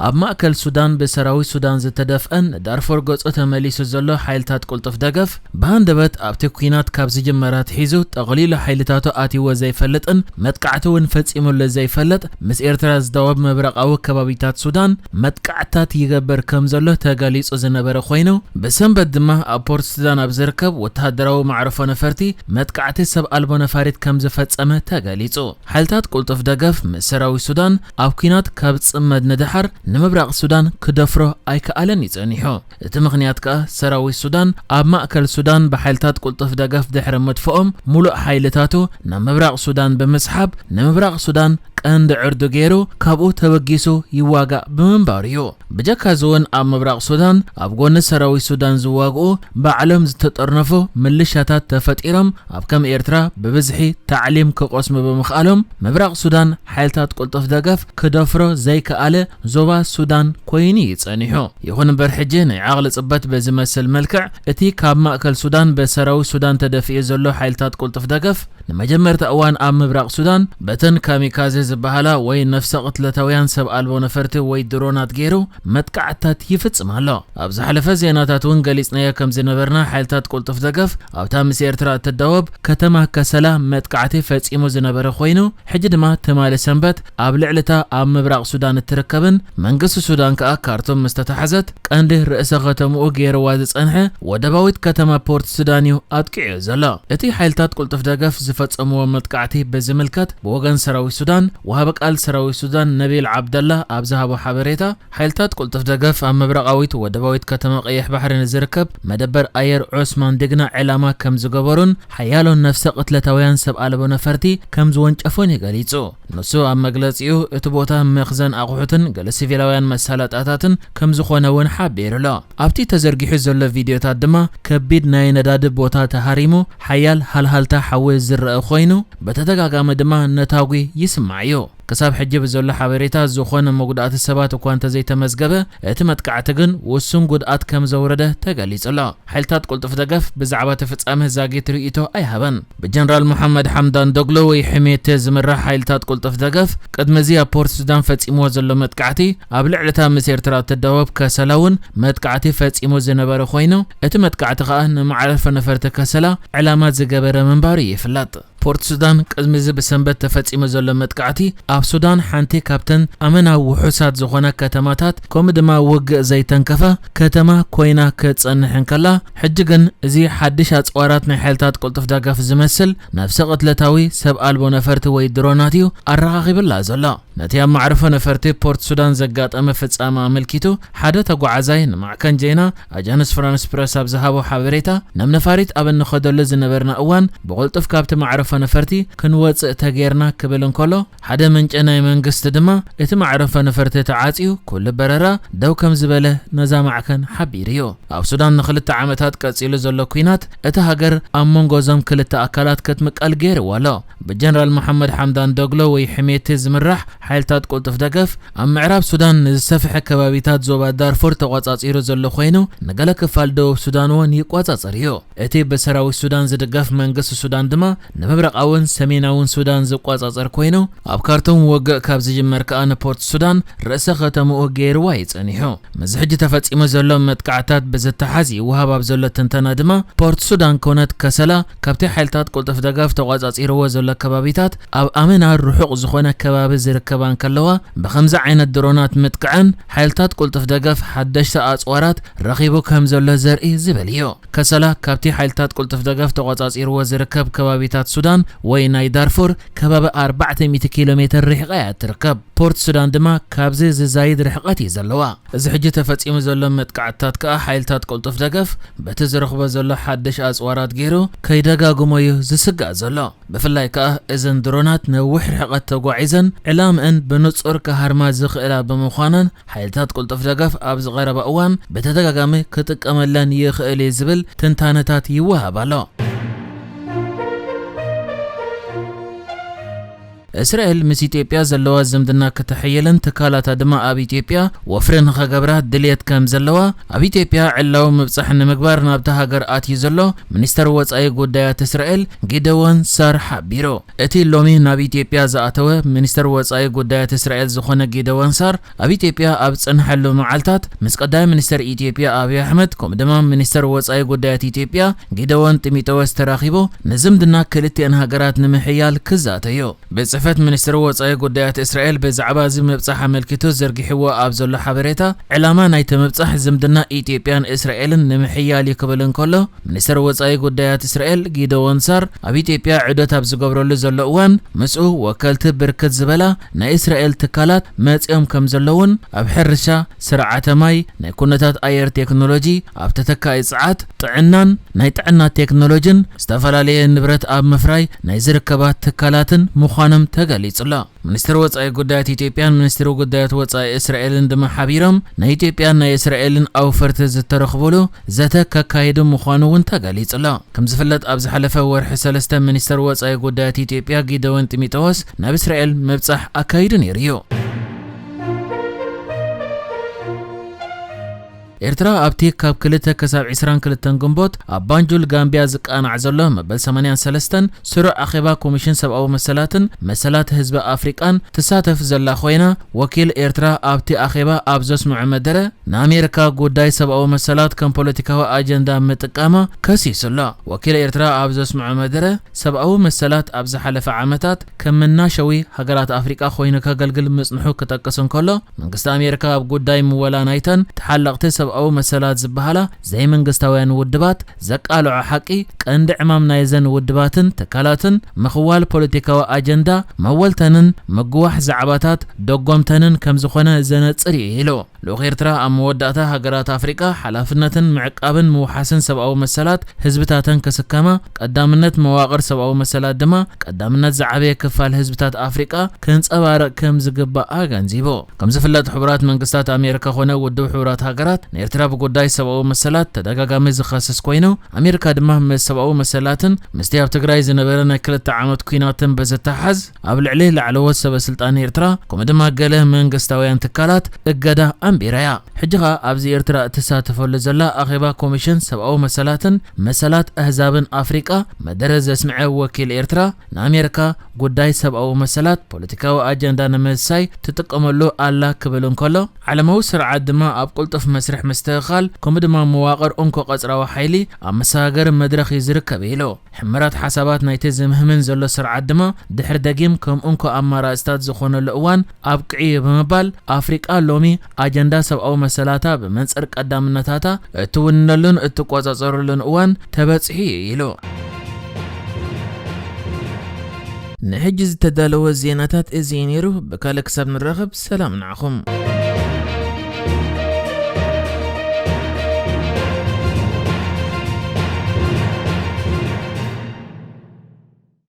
ኣብ ማእከል ሱዳን ብሰራዊት ሱዳን ዝተደፍአን ንዳርፎር ገጹ ተመሊሱ ዘሎ ሓይልታት ቅልጡፍ ደገፍ ብሃንደበት ኣብቲ ኲናት ካብ ዝጅመር ኣትሒዙ ጠቕሊሉ ሓይልታቱ ኣትይዎ ዘይፈልጥን መጥቃዕቲ እውን ፈጺሙሉ ዘይፈልጥ ምስ ኤርትራ ዝዳወብ ምብራቓዊ ከባቢታት ሱዳን መጥቃዕታት ይገብር ከም ዘሎ ተገሊጹ ዝነበረ ኮይኑ ብሰንበት ድማ ኣብ ፖርት ሱዳን ኣብ ዝርከብ ወተሃደራዊ ማዕረፎ ነፈርቲ መጥቃዕቲ ሰብ ኣልቦ ነፋሪት ከም ዝፈጸመ ተገሊጹ። ሓይልታት ቅልጡፍ ደገፍ ምስ ሰራዊት ሱዳን ኣብ ኲናት ካብ ዝጽመድ ንደሓር ንምብራቕ ሱዳን ክደፍሮ ኣይከኣለን እዩ ጸኒሑ። እቲ ምኽንያት ከኣ ሰራዊት ሱዳን ኣብ ማእከል ሱዳን ብሓይልታት ቅልጡፍ ደገፍ ድሕሪ ምጥፍኦም ሙሉእ ሓይልታቱ ናብ ምብራቕ ሱዳን ብምስሓብ ንምብራቕ ሱዳን ቀንዲ ዕርዱ ገይሩ ካብኡ ተበጊሱ ይዋጋእ ብምንባሩ እዩ። ብጀካዚ እውን ኣብ ምብራቕ ሱዳን ኣብ ጎኒ ሰራዊት ሱዳን ዝዋግኡ ባዕሎም ዝተጠርነፉ ምልሻታት ተፈጢሮም ኣብ ከም ኤርትራ ብብዝሒ ታዕሊም ክቐስሙ ብምኽኣሎም ምብራቕ ሱዳን ሓይልታት ቅልጡፍ ደገፍ ክደፍሮ ዘይከኣለ ዞባ ሱዳን ኮይኑ እዩ ጸኒሑ። ይኹን እምበር ሕጂ ናይ ዓቕሊ ጽበት ብዝመስል መልክዕ እቲ ካብ ማእከል ሱዳን ብሰራዊት ሱዳን ተደፊኡ ዘሎ ሓይልታት ቅልጡፍ ደገፍ ንመጀመርታ እዋን ኣብ ምብራቕ ሱዳን በተን ካሚካዘ ዝበሃላ ወይ ነፍሰ ቅትለታውያን ሰብ ኣልቦ ነፈርቲ ወይ ድሮናት ገይሩ መጥቃዕትታት ይፍጽም ኣሎ። ኣብ ዝሓለፈ ዜናታት እውን ገሊጽናዮ ከም ዝነበርና ሓይልታት ቅልጡፍ ደገፍ ኣብታ ምስ ኤርትራ እትዳወብ ከተማ ከሰላ መጥቃዕቲ ፈጺሙ ዝነበረ ኮይኑ ሕጂ ድማ ትማሊ ሰንበት ኣብ ልዕሊ እታ ኣብ ምብራቕ ሱዳን እትርከብን መንግስቲ ሱዳን ከኣ ካርቱም ምስ ተታሕዘት ቀንዲ ርእሰ ከተምኡ ገይርዋ ዝጸንሐ ወደባዊት ከተማ ፖርት ሱዳን እዩ ኣጥቂዑ ዘሎ። እቲ ሓይልታት ቅልጡፍ ደገፍ ዝፈጸምዎ መጥቃዕቲ ብዝምልከት ብወገን ሰራዊት ሱዳን ወሃቢ ቃል ሰራዊት ሱዳን ነቢል ዓብደላ ኣብ ዝሃቦ ሓበሬታ ሓይልታት ቅልጡፍ ደገፍ ኣብ ምብራቓዊት ወደባዊት ከተማ ቀይሕ ባሕሪ ንዝርከብ መደበር ኣየር ዑስማን ድግና ዕላማ ከም ዝገበሩን ሓያሎ ነፍሰ ቅትለታውያን ሰብ ኣልቦ ነፈርቲ ከም ዝወንጨፉን እዩ ገሊጹ። ንሱ ኣብ መግለጺኡ እቲ ቦታ መኽዘን ኣቑሑትን ገለ ሲቪላውያን መሳለጣታትን ከም ዝኾነ እውን ሓቢሩ ኣሎ። ኣብቲ ተዘርጊሑ ዘሎ ቪድዮታት ድማ ከቢድ ናይ ነዳዲ ቦታ ተሃሪሙ ሓያል ሃልሃልታ ሓዊ ዝረአ ኮይኑ በተደጋጋሚ ድማ ነታጒ ይስማዕ እዩ። ክሳብ ሕጂ ብዘሎ ሓበሬታ ዝኾነ መጉዳእቲ ሰባት እኳ እንተዘይተመዝገበ እቲ መጥቃዕቲ ግን ውሱን ጉድኣት ከም ዘውረደ ተገሊጹ ኣሎ። ሓይልታት ቅልጡፍ ደገፍ ብዛዕባ እቲ ፍጻመ ዛጊት ርእይቶ ኣይሃበን። ብጀነራል መሓመድ ሓምዳን ዶግሎ ወይ ሕሜቴ ዝምራሕ ሓይልታት ቅልጡፍ ደገፍ ቅድሚ እዚ ኣብ ፖርት ሱዳን ፈጺምዎ ዘሎ መጥቃዕቲ ኣብ ልዕሊ እታ ምስ ኤርትራ እትዳወብ ከሰላ እውን መጥቃዕቲ ፈጺሙ ዝነበረ ኮይኑ እቲ መጥቃዕቲ ከኣ ንመዕረፊ ነፈርቲ ከሰላ ዕላማ ዝገበረ ምንባሩ ይፍለጥ። ፖርት ሱዳን ቅድሚ እዚ ብሰንበት ተፈጺሙ ዘሎ መጥቃዕቲ ኣብ ሱዳን ሓንቲ ካብተን ኣመናዊ ውሑሳት ዝኾና ከተማታት ከምኡ ድማ ውግእ ዘይተንከፋ ከተማ ኮይና ክትጸንሕ እንከላ ሕጂ ግን እዚ ሓድሽ ኣጽዋራት ናይ ሓይልታት ቅልጡፍ ደገፍ ዝመስል ነፍሰ ቅትለታዊ ሰብ ኣልቦ ነፈርቲ ወይ ድሮናት እዩ ኣረኻኺብላ ዘሎ። ነቲ ኣብ መዕርፎ ነፈርቲ ፖርት ሱዳን ዘጋጠመ ፍጻመ ኣመልኪቱ ሓደ ተጓዓዛይ ንማዕከን ዜና ኣጃንስ ፍራንስ ፕረስ ኣብ ዝሃቦ ሓበሬታ ናብ ነፋሪት ኣብ እንኸደሉ ዝነበርና እዋን ብቕልጡፍ ካብቲ መዕርፎ ነፈርቲ ክንወጽእ ተጌርና ክብል እንከሎ ሓደ ምንጪ ናይ መንግስቲ ድማ እቲ መዕርፎ ነፈርቲ ተዓጽዩ ኩሉ በረራ ደው ከም ዝበለ ነዛ ማዕከን ሓቢሩ እዩ። ኣብ ሱዳን ንኽልተ ዓመታት ቀጺሉ ዘሎ ኲናት እታ ሃገር ኣብ መንጎ እዞም ክልተ ኣካላት ክትምቀል ገይርዋ ኣሎ። ብጀነራል መሓመድ ሓምዳን ዶግሎ ወይ ሕሜቲ ዝምራሕ ሓይልታት ቅልጡፍ ደገፍ ኣብ ምዕራብ ሱዳን ንዝሰፍሐ ከባቢታት ዞባ ዳርፉር ተቖጻጺሩ ዘሎ ኮይኑ ንገለ ክፋል ደቡብ ሱዳን እውን ይቆጻጸር እዩ። እቲ ብሰራዊት ሱዳን ዝድገፍ መንግስቲ ሱዳን ድማ ንምብራቓውን ሰሜናውን ሱዳን ዝቆጻጸር ኮይኑ ኣብ ካርቱም ውግእ ካብ ዝጅመር ከኣ ንፖርት ሱዳን ርእሰ ከተምኡ ገይርዋ እዩ ጸኒሑ። ምስዚ ሕጂ ተፈጺሙ ዘሎ መጥቃዕታት ብዝተሓዝ ይወሃብ ኣብ ዘሎ ትንተና ድማ ፖርት ሱዳን ኮነት ከሰላ ካብቲ ሓይልታት ቅልጡፍ ደገፍ ተቋጻጺርዎ ዘሎ ከባቢታት ኣብ ኣመና ርሑቕ ዝኾነ ከባቢ ዝርከባ እንከለዋ ብኸምዚ ዓይነት ድሮናት ምጥቅዐን ሓይልታት ቅልጡፍ ደገፍ ሓደሽቲ ኣጽዋራት ረኺቡ ከም ዘሎ ዘርኢ ዝብል እዩ። ከሰላ ካብቲ ሓይልታት ቅልጡፍ ደገፍ ተቋጻጺርዎ ዝርከብ ከባቢታት ሱዳን ወይ ናይ ዳርፉር ከባቢ ኣርባዕተ ሚእቲ ኪሎ ሜትር ርሒቓ እያ ትርከብ። ፖርት ሱዳን ድማ ካብዚ ዝዛይድ ርሕቐት እዩ ዘለዋ። እዚ ሕጂ ተፈጺሙ ዘሎ መጥቃዕትታት ከኣ ሓይልታት ቅልጡፍ ደገፍ በቲ ዝረኽቦ ዘሎ ሓድሽ ኣጽዋራት ገይሩ ከይደጋግሞ እዩ ዝስጋእ ዘሎ። ብፍላይ ከኣ እዘን ድሮናት ነዊሕ ርሕቐት ተጓዒዘን ዕላምአን ብንጹር ክሃርማ ዝኽእላ ብምዃነን ሓይልታት ቅልጡፍ ደገፍ ኣብዚ ቀረባ እዋን ብተደጋጋሚ ክጥቀመለን ይኽእል እዩ ዝብል ትንታነታት ይወሃብ ኣሎ። እስራኤል ምስ ኢትዮጵያ ዘለዋ ዝምድና ክተሐየልን ትካላታ ድማ ኣብ ኢትዮጵያ ወፍሪ ንኸገብራ ድልየት ከም ዘለዋ ኣብ ኢትዮጵያ ዕላዊ ምብጻሕ ንምግባር ናብታ ሃገር ኣትዩ ዘሎ ሚኒስተር ወጻኢ ጉዳያት እስራኤል ጊደዎን ሳር ሓቢሩ። እቲ ሎሚ ናብ ኢትዮጵያ ዝኣተወ ሚኒስተር ወጻኢ ጉዳያት እስራኤል ዝኾነ ጊደዎን ሳር ኣብ ኢትዮጵያ ኣብ ዝጸንሐሉ መዓልታት ምስ ቀዳማይ ሚኒስተር ኢትዮጵያ ኣብይ ኣሕመድ ከምኡ ድማ ሚኒስተር ወጻኢ ጉዳያት ኢትዮጵያ ጊደዎን ጢሞቴዎስ ተራኺቡ ንዝምድና ክልቲአን ሃገራት ንምሕያል ክዛተዩ። ቤት ጽሕፈት ሚኒስትሪ ወጻኢ ጉዳያት እስራኤል ብዛዕባ እዚ ምብጻሕ ኣመልኪቱ ዘርጊሕዎ ኣብ ዘሎ ሓበሬታ፣ ዕላማ ናይቲ ምብጻሕ ዝምድና ኢትዮጵያን እስራኤልን ንምሕያል እዩ ክብል እንከሎ፣ ሚኒስትር ወጻኢ ጉዳያት እስራኤል ጊደዎን ሳር ኣብ ኢትዮጵያ ዑደት ኣብ ዝገብረሉ ዘሎ እዋን፣ ምስኡ ወከልቲ ብርክት ዝበላ ናይ እስራኤል ትካላት መጺኦም ከም ዘለውን፣ ኣብ ሕርሻ፣ ስርዓተ ማይ፣ ናይ ኩነታት ኣየር ቴክኖሎጂ፣ ኣብ ተተካኢ ጸዓት፣ ጥዕናን ናይ ጥዕና ቴክኖሎጂን፣ ዝተፈላለየ ንብረት ኣብ ምፍራይ ናይ ዝርከባ ትካላትን ምዃኖም ተገሊጹ ኣሎ። ሚኒስትሪ ወጻኢ ጉዳያት ኢትዮጵያን ሚኒስትሪ ጉዳያት ወጻኢ እስራኤልን ድማ ሓቢሮም ናይ ኢትዮጵያን ናይ እስራኤልን ኣውፈርቲ ዝተረኽቡሉ ዘተ ከካይዱ ምዃኑ እውን ተገሊጹ ኣሎ። ከም ዝፍለጥ ኣብ ዝሓለፈ ወርሒ ሰለስተ ሚኒስትሪ ወጻኢ ጉዳያት ኢትዮጵያ ጊደዎን ጢሞቴዎስ ናብ እስራኤል ምብጻሕ ኣካይዱ ነይሩ እዩ። ኤርትራ ኣብቲ ካብ ክልተ ክሳብ ዕስራን ክልተን ግንቦት ኣብ ባንጁል ጋምቢያ ዝቃናዕ ዘሎ መበል ሰማንያን ሰለስተን ስሩዕ ኣኼባ ኮሚሽን ሰብኣዊ መሰላትን መሰላት ህዝቢ ኣፍሪቃን ትሳተፍ ዘላ ኮይና፣ ወኪል ኤርትራ ኣብቲ ኣኼባ ኣብ ዘስምዖ መደረ ንኣሜሪካ ጉዳይ ሰብኣዊ መሰላት ከም ፖለቲካዊ ኣጀንዳ ምጥቃማ ከሲሱ ኣሎ። ወኪል ኤርትራ ኣብ ዘስምዖ መደረ ሰብኣዊ መሰላት ኣብ ዝሓለፈ ዓመታት ከም መናሸዊ ሃገራት ኣፍሪቃ ኮይኑ ከገልግል ምጽንሑ ክጠቅስ እንከሎ፣ መንግስቲ ኣሜሪካ ኣብ ጉዳይ ምወላ ናይተን ተሓለቕቲ ሰብኣዊ መሰላት ዝበሃላ ዘይመንግስታውያን ውድባት ዘቃልዖ ሓቂ፣ ቀንዲ ዕማም ናይዘን ውድባትን ትካላትን ምኽዋል ፖለቲካዊ ኣጀንዳ፣ መወልተንን ምግዋሕ ዛዕባታት ደጎምተንን ከም ዝኾነ ዘነጽር እዩ ኢሉ። ልኡኽ ኤርትራ ኣብ መወዳእታ ሃገራት ኣፍሪቃ ሓላፍነትን ምዕቃብን ምውሓስን ሰብኣዊ መሰላት ህዝብታተን ክስከማ፣ ቀዳምነት መዋቕር ሰብኣዊ መሰላት ድማ ቀዳምነት ዝዓበየ ክፋል ህዝብታት ኣፍሪቃ ክንጸባረቕ ከም ዝግባእ ኣገንዚቡ። ከም ዝፍለጥ ሕቡራት መንግስታት ኣሜሪካ ኮነ ውድብ ሕቡራት ሃገራት ንኤርትራ ብጉዳይ ሰብኣዊ መሰላት ተደጋጋሚ ዝኸስስ ኮይኑ፣ ኣሜሪካ ድማ ምስ ሰብኣዊ መሰላትን ምስቲ ኣብ ትግራይ ዝነበረ ናይ ክልተ ዓመት ኲናትን ብዝተሓዝ ኣብ ልዕሊ ላዕለዎት ሰበ ስልጣን ኤርትራ ከምኡ ድማ ገለ መንግስታውያን ትካላት እገዳ ኣንቢራ እያ። ሕጂ ኸኣ ኣብዚ ኤርትራ እትሳተፈሉ ዘላ ኣኼባ ኮሚሽን ሰብኣዊ መሰላትን መሰላት ኣህዛብን ኣፍሪቃ መደረ ዘስምዐ ወኪል ኤርትራ ንኣሜሪካ ጉዳይ ሰብኣዊ መሰላት ፖለቲካዊ ኣጀንዳ ንምስሳይ ትጥቀመሉ ኣላ ክብል እንከሎ፣ ዓለማዊ ስርዓት ድማ ኣብ ቅልጡፍ መስርሕ ምስትኽኻል ከምኡ ድማ መዋቕር እንኮ ቀጽራዊ ሓይሊ ኣብ መሰጋገሪ መድረኽ እዩ ዝርከብ ኢሉ። ሕመራት ሓሳባት ናይቲ ዝምህምን ዘሎ ስርዓት ድማ ድሕሪ ደጊም ከም እንኮ ኣማራጽታት ዝኾነሉ እዋን ኣብቅዒ እዩ ብምባል፣ ኣፍሪቃ ሎሚ ኣጀንዳ ሰብኣዊ መሰላታ ብመንጽር ቀዳምነታታ እትውንነሉን እትቆጻጸረሉን እዋን ተበጺሑ እዩ ኢሉ። ንሕጂ ዝተዳለወ ዜናታት እዚ እዩ ነይሩ። ብካልእ ክሳብ ንራኸብ ሰላም ንዓኹም።